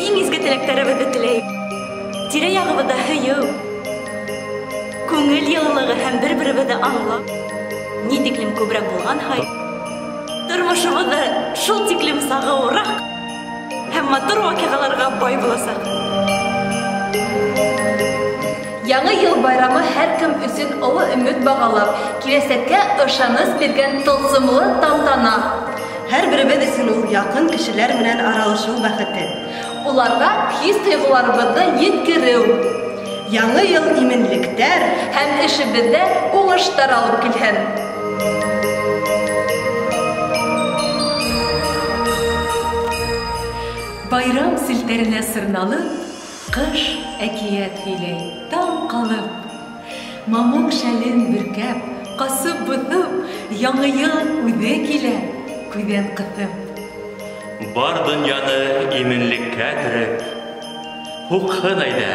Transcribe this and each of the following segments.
Иң изге теләктәребеҙҙе теләйек. Тирә-яғыбыҙҙа һөйөү, күңел йылылығы һәм бер-беребеҙҙе аңлау ни тиклем күберәк булған һайын, тормошобоҙ ҙа шул тиклем сағыуыраҡ һәм матур ваҡиғаларға бай буласаҡ. Яңы йыл байрамы һәр кем өсөн оло өмөт бағалап, киләсәккә ышаныс биргән тылсымлы тантана. Һәр беребеҙ өсөн ул яҡын кешеләр менән аралашыу бәхете. Уларға хис-тойғоларыбыҙҙы еткереү. Яңы йыл именлектәр һәм эшебеҙҙә уңыштар алып килһен. Байрам селтәренә сырналып, ҡыш әкиәт һөйләй, таң ҡалып. Мамыҡ шәлен бөркәп, ҡасып-боҫоп, яңы йыл үҙе килә, күҙҙән ҡыҫып. Бар донъяны именлеккә төрөп, һуҡһын әйҙә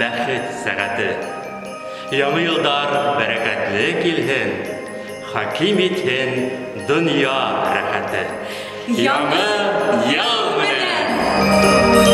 бәхет сәғәте. Яңы йылдар бәрәкәтле килһен, хаким итһен донъя рәхәте. Яңы йыл менән!